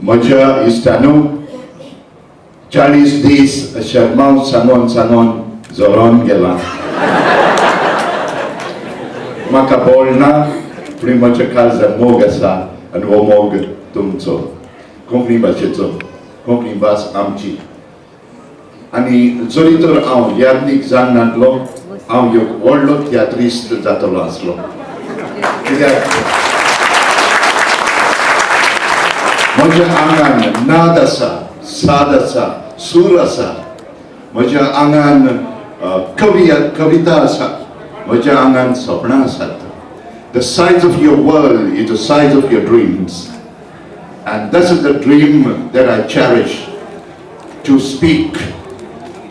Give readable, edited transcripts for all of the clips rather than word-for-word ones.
म्हज्या इश्टानो, 40 दीस शर्माव सांगोन सांगोन जोरोन गेला. म्हाका बोल ना, पूण म्हज्या काळजान मोग आसा आनी हो मोग तुमचो, कोंकणी भाशेचो. कोंकणी भास आमची. आनी जरी तर हांव याज्ञीक जाण नासलो, हांव एक व्हडलो तियात्रिस्त जातलो आसलो, कित्याक म्हज्या आंगान नाद आसा, साद आसा, सूर आसा. म्हज्या आंगान कवी कविता आसा. म्हज्या आंगान सपनां आसात. The size of your world is the size of your dreams. And this is the dream that I cherish, to speak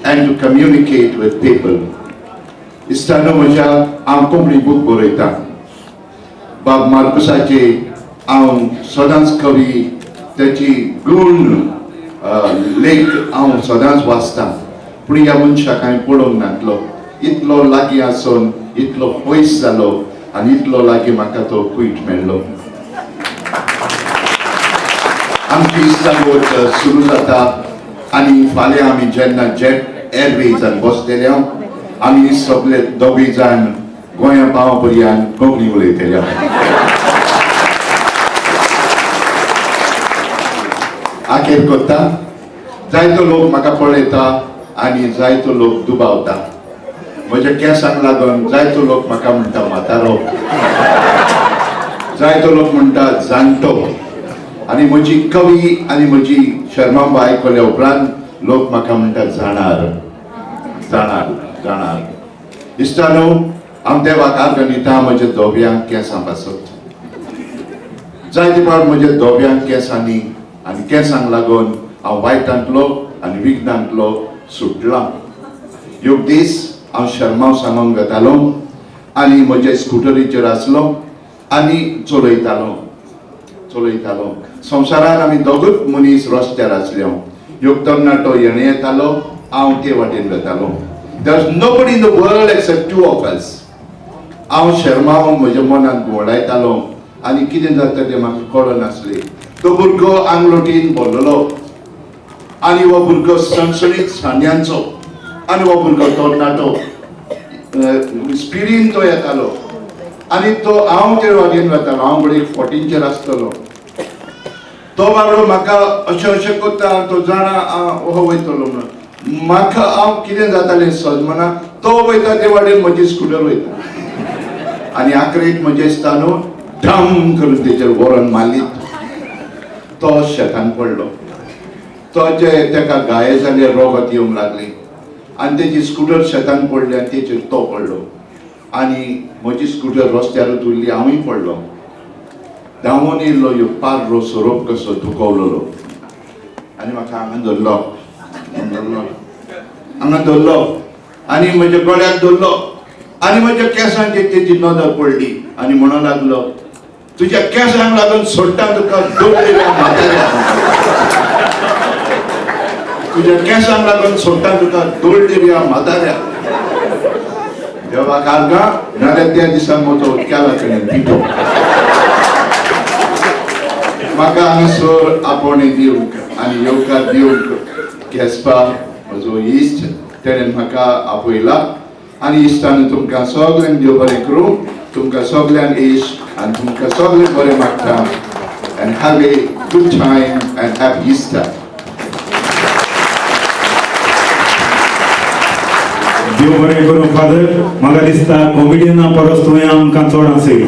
and to communicate with people. इश्टानो म्हज्या, हांव कोंकणी बूक बरयता. बाब मार्कुसाचे हांव सदांच कवी, त्याची गुण लेख हांव सदांच वाचता. पूण ह्या मनशाक हांवें पळोवंक नासलो. इतलो लागीं आसून इतलो पयस जालो आनी इतलो लागीं म्हाका तो कुयट मेळ्ळो. आमची इश्टागत सुरू जाता आनी फाल्यां आमी जेन्ना जेट एरवेजान बसतले, आमी सगळे दोगूय जाण गोंया पाव पर्यंत कोंकणी उलयतले. आखेर करता. जायतो लोक म्हाका पळयता आनी जायतो लोक दुबावता. म्हज्या केंसांक लागून जायतो लोक म्हाका म्हणटा म्हातारो, जायतो लोक म्हणटा जाणटो. आनी म्हजी कवी आनी म्हजी शर्मांबा आयकल्या उपरांत लोक म्हाका म्हणटा जाणार, जाणार, जाणार. इश्टानो, हांव देवाक आर्गां दिता म्हज्या दोब्यांक केंसां पासत. जायते फावट म्हज्या दोब्यांक केंसांनी आनी केंसांक लागून हांव वायटांतलो आनी विघ्नांतलो सुटलां. एक दीस हांव शर्माव सांगूंक वेतालो आनी म्हज्या स्कुटरीचेर आसलो आनी चलयतालो, चलयतालो. संवसारान आमी दोगूच मनीस रस्त्यार आसले. एक तरणाटो येणे येतालो, हांव ते वाटेन वेतालो. There was nobody in the world except two of us. हांव शर्माव म्हज्या मनांत घुंवडायतालो आनी कितें जाता तें म्हाका कळनासलें. तो भुरगो आंगलोटीन भरलेलो आनी हो भुरगो सणसणीत सांड्यांचो आनी हो भुरगो तरणाटो, स्पिडीन तो येतालो आनी तो हांव ते वाटेन वेतालो. हांव घडये 14चेर आसतलो. तो बाबडो म्हाका अशें अशें करता, तो जाणा हांव हो वयतलो म्हणून. म्हाका हांव कितें जातालें सजमना. तो वयता ते वाटेन म्हजी स्कुटर वयता आनी आखरेक म्हजे दिसता न्हू, ढम करून तेचेर व्हरोन मारलीत. तो शेतान पडलो. तो जे तेका घाये जाले, रोगत येवंक लागली आनी तेजी स्कुटर शेतान पडली आनी तेचेर तो पडलो आनी म्हजी स्कुटर रस्त्यारूच उरली. हांवूय पडलो. धांवून येयलो ह्यो पार्रो सोरोप कसो दुखवलेलो आनी म्हाका हांगा धरलो, धरलो, हांगा धरलो आनी म्हज्या गळ्याक धरलो आनी म्हज्या केंसांचेर तेजी नदर पडली आनी म्हणूंक लागलो, "तुज्या केंसांक लागून सोडटा तुका दोळ्या म्हाताऱ्या. तुज्या केंसांक लागून सोडटा तुका दोळ्या म्हाताऱ्या." देवाक आर्गां, नाल्यार त्या दिसा म्हजो केला कडेन पिठो. म्हाका हांगासर आपोवणें दिवंक आनी येवकार दिवंक केसपा म्हजो इश्ट, तेणें म्हाका आपयला. आनी इश्टान, तुमकां सगल्यांक देव बरें करूं. तुमकां सगल्यांक इश्ट आनी तुमकां सगळें बरें मागता. And have a good time and happy Easter. देव बरें करूं फादर. म्हाका दिसता कॉमेडियना परस तुवें आमकां चड हांसयली.